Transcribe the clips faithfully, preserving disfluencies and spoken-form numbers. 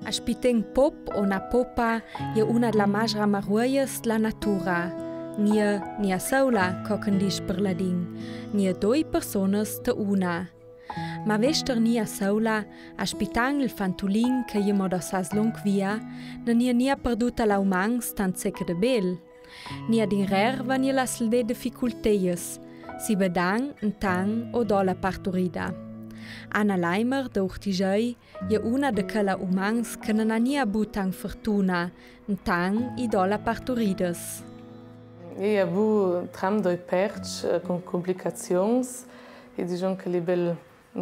A spità en pop o na popa, e je una de la maschra maruoias de la natura. Gnà, gnà sola, co ch'an dis per ladin, gnà doi personas ta una. Ma vester gnà sola, a spità el fantulin che e je mo da sas lonc via, na gnà gnà perduta la umans tant se che de bel. Gnà dinrer vagn e las lde dificulteias, si bedan, entan o do la parturida. Anna Leimer da Urtigei e je una de chela umans che na na gnà bu tant fertuna, entan i do la parturidas. E je bu tram doi perts, eh, cun complicazions, e digion che l'è bel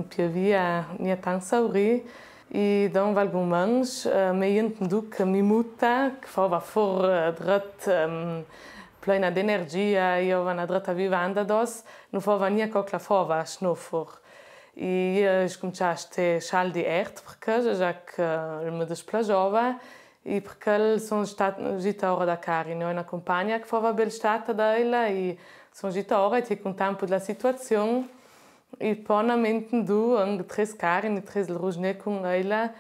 Pi via, gnà tant saurì, e da un valgun mans, eh, me jent duc mi muta, che fava for, eh, dret, ehm, plena d'energia, e jovana dret a vivanda dos, nu fava gnà co che la fava a snofor. E, eh, scumincià a stà scialdi ert, perché già che, eh, me displagiava, E per chel son stat-, jita ora da cari, no? Una compagna che fava bel stata da ela, e son jita ora e ti cunta un po' della situazion, e po na mente du, anche tres cari, ni tres rusne con ela,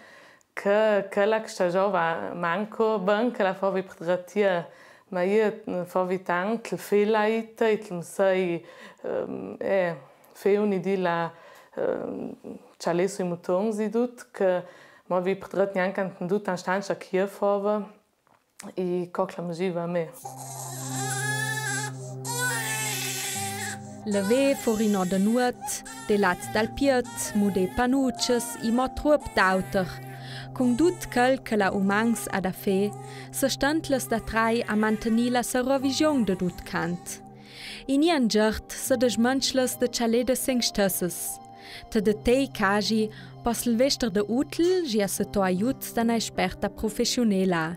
che, chela che stagiava manco, ben che la favi per gratia, ma io favi tant, fela ita, e te sei, ehm, eh, feuni di la, ehm, cialesso i mutons e dut, che ma vi pudret gnanca intendut an stanza che io fava, e co che la me giva a me. Levà fori no de nuot, de lat dal piet, mudà panuccias e mo truop d'auter. Cun dut chel che la umans à da fà, se stentlas da trai a mantegnì la serovigion de dut cant. In gnà giert se desmantschlas de cialè de sen stessas. Te de tei casi pos el vester de util, gia se to aiut da na esperta professiunela.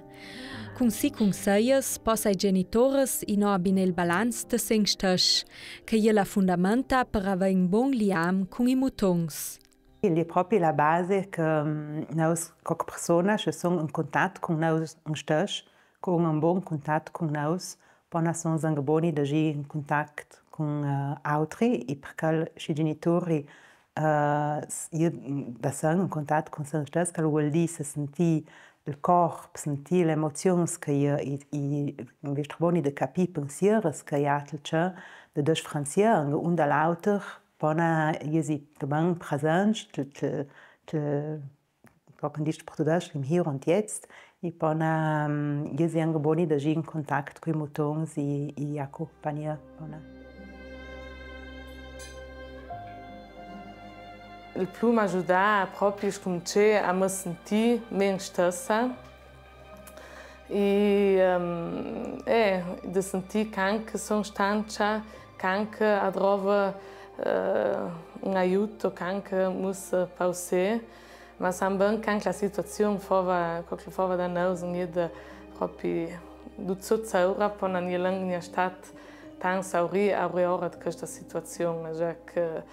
Cun si cunseias pos ai genitoras inò abinà el balanz de sen stess, che e je la fundamenta per avè un bon liam cun i mutons. E je propi la base che, mm, nous, co che personas, che son in contat cun nous stess, che un bon contat cun nous, po na son zanca boni de jessi in contat cun, eh, autri, e per chel schi genitori, eh, s-, e, mm, da sen in contat cun se stess, chel vuol dì se sentì el corp, sentì le emozions che e, e, e, invece boni de capì pensieras che e à tel ce de desfranzià un da l'auter, po na jessi de ben presents, tel, tel, tel, co che dis portughèsch, im hier und jetzt, e po na, mm, jessi anca boni de jessi in contat cui mutons e, e a compagnia, po na. El plu m'à giudà propi scumincià a me sentì me stessa. E, ehm, eh, de sentì che anca son stanca, che anca adrova, eh, un aiuto, che anca mussa pausè. Ma san ben che anca la situazion fava, co che fava da nous, gnà de propi dut sot saura, po na gnà lungna stat tan saurì a ora de chesta situazion, già che,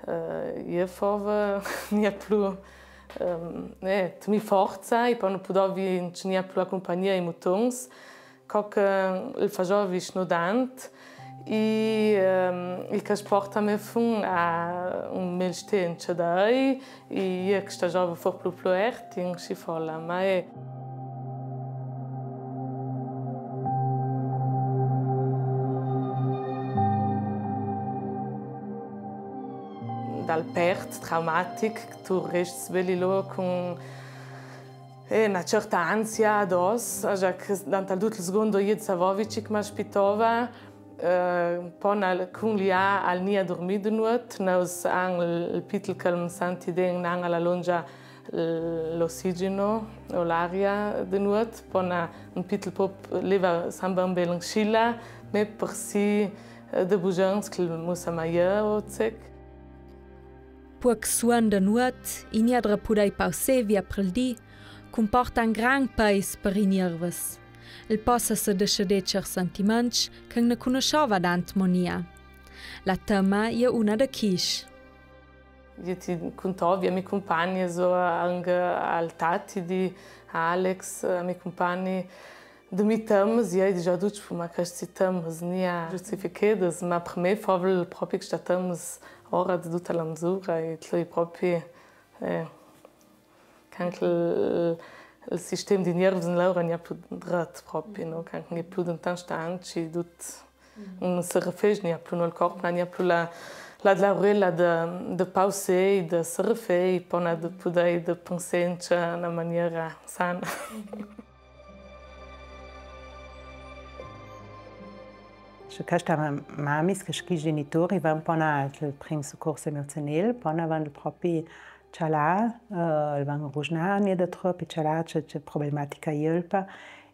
eh, e fava gnà plu, ehm, eh, mi forza, e po nu pudovi gnà plu a compagnia i mutons, co che el fasovi snudant, e, ehm, e che sporta me fun a un mel stencio da ei, e e che sta giova for plu plu ert, in sci fola, ma e dal pert traumatic, che tu resti beli lo cun E na certa ansia ados, già che dant al dut il segundo jed savovi ce che m'aspitova, eh, po na, cun lia al nia durmì de nuot, nous an il, il pitel che mi senti den, n'an a la longia l-, l'ossigeno o l'aria de nuot, po na, un pitel po leva samba un bel scilla, me per si, eh, de bugions che mussa maia o zec. Puoc suon de nuot, i gnà dre pudei pausè via prel dì, cumporta un gran peis per i niervas. El possa se deceder cierts sentiments che ne cunusciova dant mo nia. La tema e je una de quisch. E ti cuntovi a mi cumpagni, so anca al tati di Alex, a mi cumpagni, de mi temas, e i digia ducj, ma chesti temas nia giustifichedas, ma per me fovel propi chesta temas ora de duta la mzura, e tle propi, eh, che anca il, Il sistem di nervs en lur n'è plu dret propi, no? Che n'è plu dentro stanc, e dut, mm, se refresch n'è plu, no? Il corp n'ha plu la, la dlaurela de, de pausà, de se refà, po n'ha de pudè de pensà in na maniera sana. Sche chestas ma-, mamis, chescj genitori, i van po n'al prim securs emozionel, po n'al van propi cjalà, eh, i van rugignà, n'è de trop, e cjalà ce, ce problematica i elpa,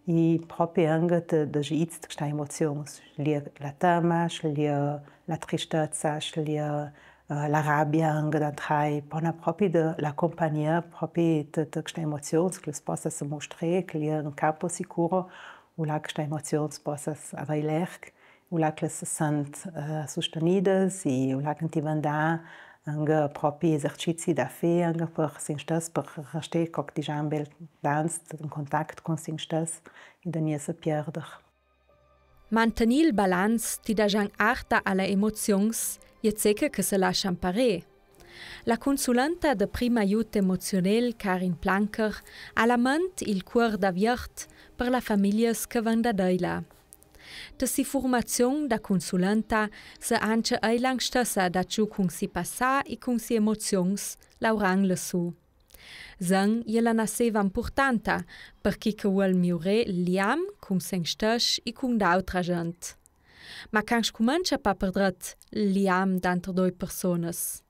e propi anca de, de gestì chestas emozions, lie la tema, lie la tristezza, lie, eh, la rabia, anca da trai, po n'al propi de l'accompagnar, propi de, de chestas emozions, che las possa se mustrà, che lie un campo sicuro, ulà che chestas emozions possa avè lerg, ulà che las se sent, eh, sustenidas e ulà che i van dà anca propi esercizii da fà, anca per se stess, per restà, co i digion, bel dans, in contact cun se stess e de nie se pierder. Mantegnì il balanz ti dà jan arta a las emozions, e ceca che se lascia imparà. La cunsulenta de prim aiut emozionel Karin Planker ha la ment e il cuor daviert per las famiglias che van da eila. Te si furmazion da cunsulenta s'è anca eila stessa dà giù cun si passà e cun si emozions, laurand lassù. Sen, ella na seva impurtanta, per chi che vuol miurà il liam cun se stess e cun d'altra gent. Ma can scumentscha pa per dret il liam danter doi personas?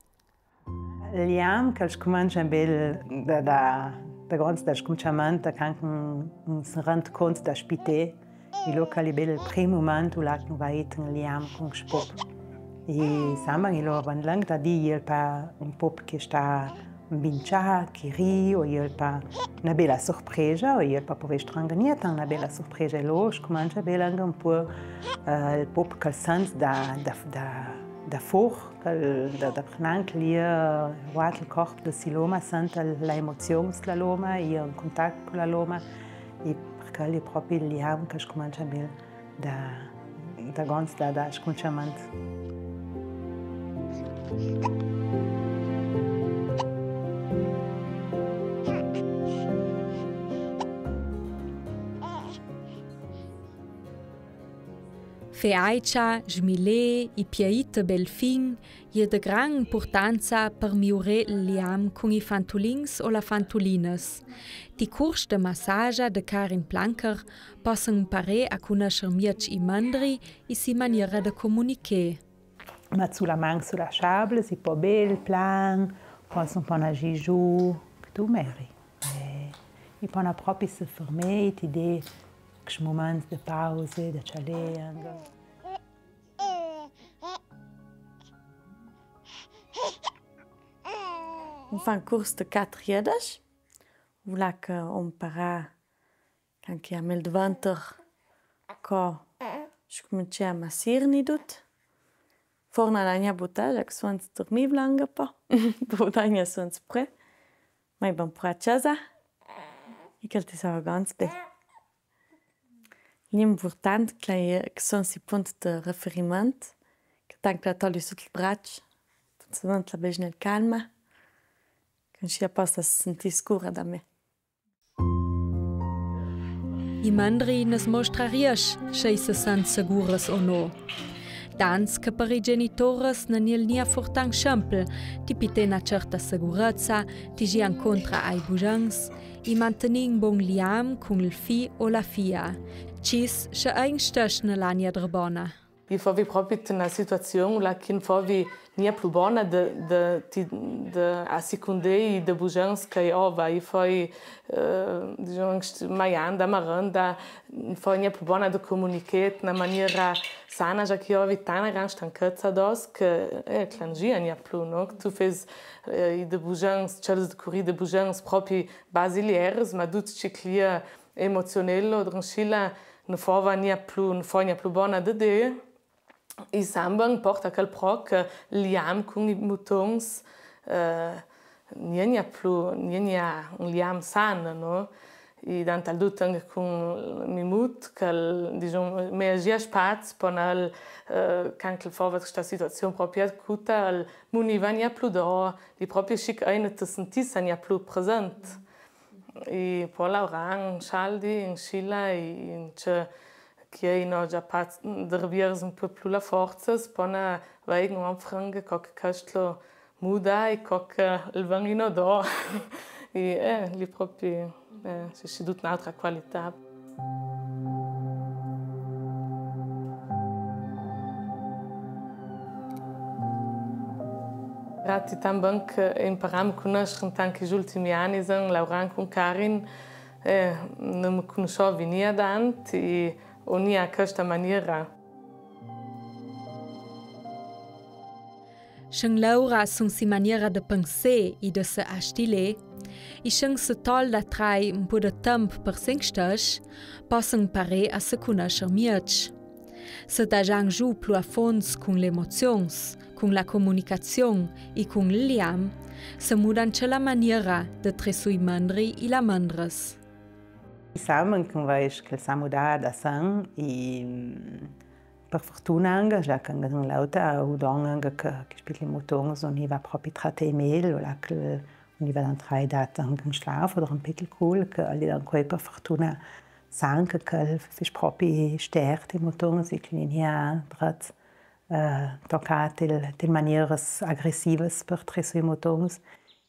Il liam, chel scumentscha bel da, da, da gonz dal scumciament, da can che, mm, se rend cont da spità, e lu chel è bel il prim mument, ulà che nu va ed in liam cun sto pop. E samba, e lu van lang da dì, e l'è pa un pop che sta bincià, che ri, o e l'è pa na bela surpresa, o e l'è pa, pò vè, stranga, nie tant na bela surpresa, e lu scumentscha bel anca un pò, eh, il pop chel sens da, da, da, da for, chel da, da prenanc lie, eh, ruat il corp de si loma, sent la emozion de la loma, e in contact cun la loma, e per chel l'è propi il liam che scumentscha bel da, da gonz da, da scumciament. Fà aicia, smilà e piaì te bel fin, e de gran impurtanza per miurà il liam cun i fantulins o las fantulinas. Ti curs de massagia de Karin Planker possan imparà a cunnoscer miez i mandri e si maniera de comunicà. Ma su la man, su la sciabla, si pò bel plan, possan pò nagì giù, che tu meri. E, e pò na propi se fermà, ti dà chel mument de pausa, de cjalà anca. Fan curs de quatro iedas, ulà che on imparà anca a mel de venter, co scumentsà a massirni dut. Forna la gna butagia, che suonts durmiva anca pò. Butagia suonts pre. Ma i van pò a cesa. E chel ti sa gonz bel. L'impurtant che, che son si punt de referiment, che tanc la toli sut il brac, tanc la besnel calma, che scia possa se sentì scura da me. I mandri nes mostra riesce, sche i se sent seguras o no. Dans che per i genitoras n'è gnel nia fortan schempel, ti pità na certa segurezza, ti gi ancontra ai bugians, i mantegnì un bon liam cun il fi o la fia. Cis, sche ein stess ne la nia drebona. I fovi propi te na situazion, là, che i fovi nia plu bona de, de, ti, de assicundei de bugians che i ova, i foi, eh, diciamo, maianda, maranda, i foi nia plu bona de comunicà, na maniera sana, già che i ovi tana gran stanchezza ados, che, eh, clangia nia plu, no? Che tu fes, eh, i de bugians, cels de curì de bugians propi basilieres, ma dut ciclia emozionello, dranscilla, ne fova nia plu, ne foi nia plu bona de de. I samba porta chel pro che liam cun i mutons, eh, nia nia plu, nia nia un liam san, no? I dantal dut anca cun mi mut, che, diciamo, me agia spaz, pò nel, eh, can che fova sta situazion propi acuta, el muniva nia plu do, i propi schic eine te sentissa nia plu present. I po laurà in Schaldi, in Scilla, i in ce che i no già pats derviers un po plu la forza, po na veigen anfranga co che castlo muda i co che el ven i no do. I, eh, li propi, eh, se si dut n'altra qualità. Grati tanben che imparam a cunosser tanti chis ultimi agns, laurand cun Karin, eh, no me cunossovi gnà dant, i o gnà a chesta maniera. Sche laura sun si maniera de pensé i de se astilé, i sche se tol da trai un po de temp per se stes, possan paré a se cunosser mieç. Se tajan giù plu a fonds cun le emozions, cun la comunicazion i cun el liam, se muda anche la maniera de tre sui mandri i la mandras. I samen che invece che s'ha mudà da san i, mm, per fortuna anche, già che anche l'auta, u don anche che, che spitli mutons, un iva propi tratté meglio, là che un iva d'entrada anche un schlaf oder un piccolo cul, che li dan quei per fortuna sa anche che el fis propi stert i mutons, i che li nia drat, eh, toccat il, il manieras aggressivas per tre sui mutons.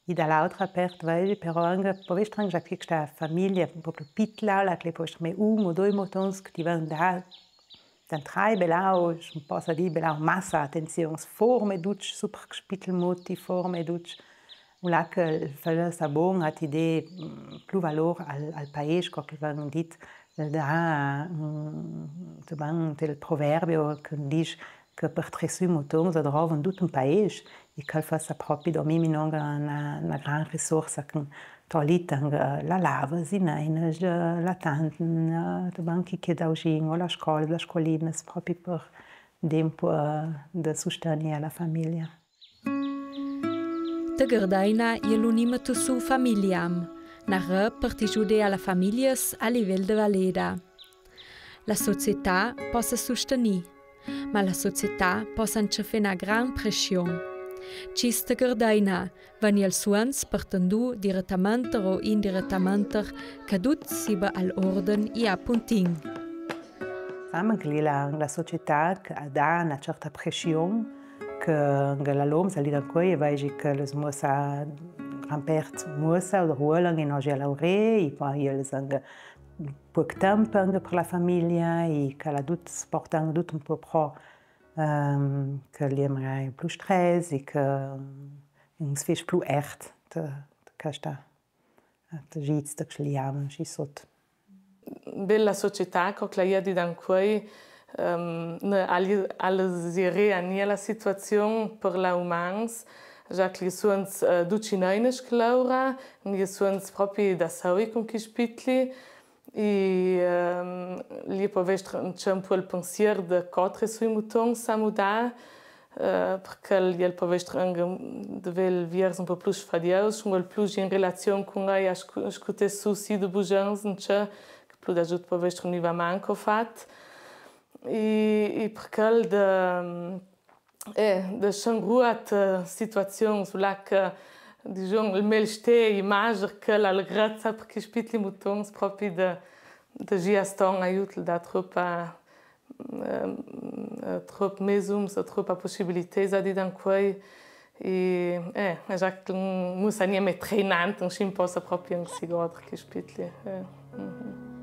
I da l'autra part vedi però anche, po vestri anche che sta famiglia un po plu pitla, là che po vestri me un o doi mutons che ti van da, d'entrada belau, un po sa di belau massa attenzion, forme duc super spitel muti, forme duc, u là che fa sa bon a ti de, mm, plu valor al, al paese, co che van dit, da, mm, te van del proverbio che dis, che per tre sui mutons a drovan dut un paese, i che el fassa propi do mi mi non na, na gran risorsa che tolita la lava, zi neina, la tantina, te banchi che da ujin, o la scola, la scolina, propi per dempo, eh, de susteni a la famiglia. Te Gerdaina e l'unima tu su familiam, na re per ti giudé a la famiglias a livel de valeda. La società possa sustenì, ma la società possa anche fé na gran pression. Cista Gerdaina vegn els suons pertendù direttamente o indirettamente che dut siba al orden e a puntin. Samen che la, la società che dà na certa pression che, che la lom sa li dan quei, e vegi che les muossa gran pert muossa o ruolan in ogia lauré, e poi els anche poc temp anche per la famiglia, e che la dut, porta anche dut un po pro, ehm, che li è magari plu stress, e che, ehm, un sfis plu ert de, de questa, de giz, de che li amen, schi sot. Bella società, co che la ia di dan quei, ehm, ne ali, ali ziré a nia la situazion per la umans, già che li suons, eh, duci neinas che laura, li suons propi da saui cun chi spitli, E, ehm, li po vestri anche un po el pensier de co tre sui mutons sa mudà, eh, perché el po vestri anche de vel viers un po plu sfadiaus, un po plu in relazion cun ei a scu-, scuté su si de bugians, anche che plu da giud po vestri un iva manco fat. E, e perché el de, eh, de schangrua te situazion, su là che, digion, el mel sté e magher che l'alegrezza per chi spitli mutons propi de, de gia ston aiut, el dà tropa, eh, trop mesums, tropa possibilità di dan quei, e, eh, e già che mussa nia me treinant, un schin possa propi anche si goder chi spitli, eh. Mhm.